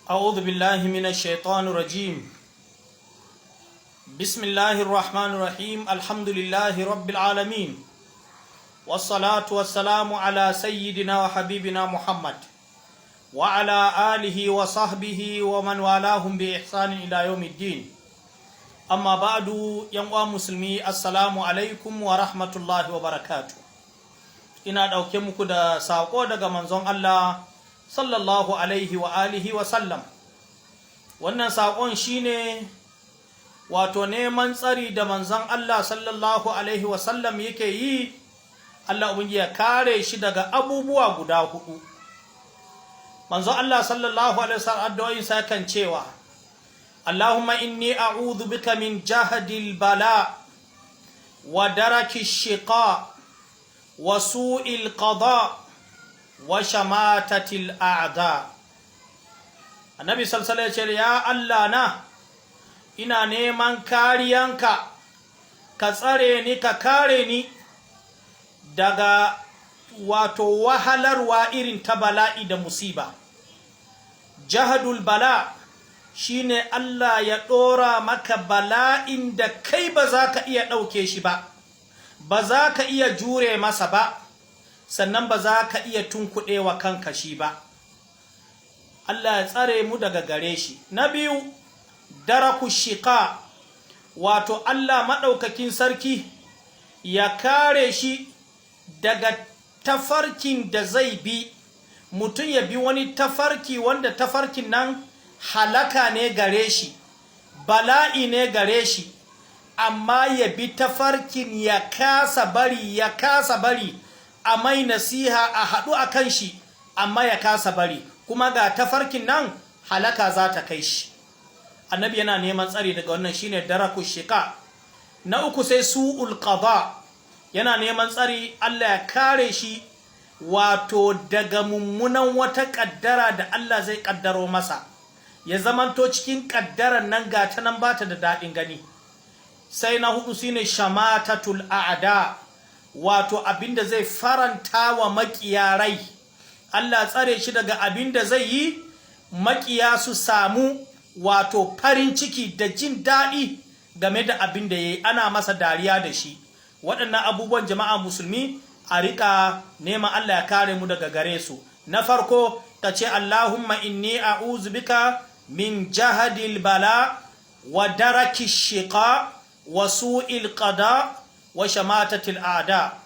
أعوذ بالله من الشيطان الرجيم. بسم الله الرحمن الرحيم. الحمد لله رب العالمين، والصلاة والسلام على سيدنا وحبيبنا محمد وعلى آله وصحبه ومن والاهم بإحسان إلى يوم الدين. أما بعد، 'yan musulmi، السلام عليكم ورحمة الله وبركاته. Ina ɗauke muku da saƙo daga manzon Allah صلى الله عليه وآله وسلم. Wannan saƙon shine wato neman tsari da manzon Allah صلى الله عليه وسلم yake yi, Allah ubangiji ya kare shi daga abubuwa guda hudu. Manzon Allah صلى الله عليه وسلم addu'o'in sa kan cewa: اللهم إني أعوذ بك من جهد البلاء ودرك الشقاء وسوء القضاء وشماتة الأعداء. Annabi صلى الله عليه, ya Allah na, ina neman kariyanka, ka tsare ni, ka kare ni daga wato wahalarwa irin ta bala'i da musiba. جهد البلاء shine Allah ya ɗora maka bala'in da kai ba za ka iya ɗauke shi ba, ba za ka iya jure masa ba, sannan ba za ka iya tunkuɗewa kanka shi ba. Allah ya tsare mu daga gare shi. Na biyu, درك الشقاء, wato Allah maɗaukakin sarki ya kare shi daga tafarkin da zai bi, mutum ya bi wani tafarki wanda tafarkin nan halaka ne gare shi, bala'i ne gare shi, amma ya bi tafarkin ya kasa bari, ya kasa bari, a mai nasiha, a haɗu a kan shi, amma ya kasa bari, kuma ga tafarkin nan halaka za ta kai shi. Annabi yana neman tsari daga wannan, shine درك الشقاء. Na uku sai سوء القضاء. Yana neman tsari Allah ya kare shi wato daga mummunan wata kaddara da Allah zai kaddaro masa, ya zamanto cikin kaddaran nan ga ta nan bata da daɗin gani. Sai na hudu shine شماتة الأعداء, wato abinda zai faranta wa makiya rai. Allah tsare shi daga abinda zai yi makiya su samu wato farin ciki da jin daɗi game da abin da ya yi, ana masa dariya da shi. Waɗannan abubuwan, jama'a musulmi, a riƙa neman Allah ya kare mu daga gare su. Na farko ka ce: اللهم إني أعوذ بك من جهد البلاء ودرك الشقاء وسوء القضاء وشماتة الأعداء.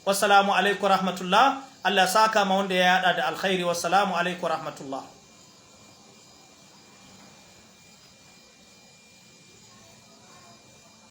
والسلام عليكم رحمة الله. Allah saka ma wanda ya yada da alkhairi. والسلام عليكم رحمة الله.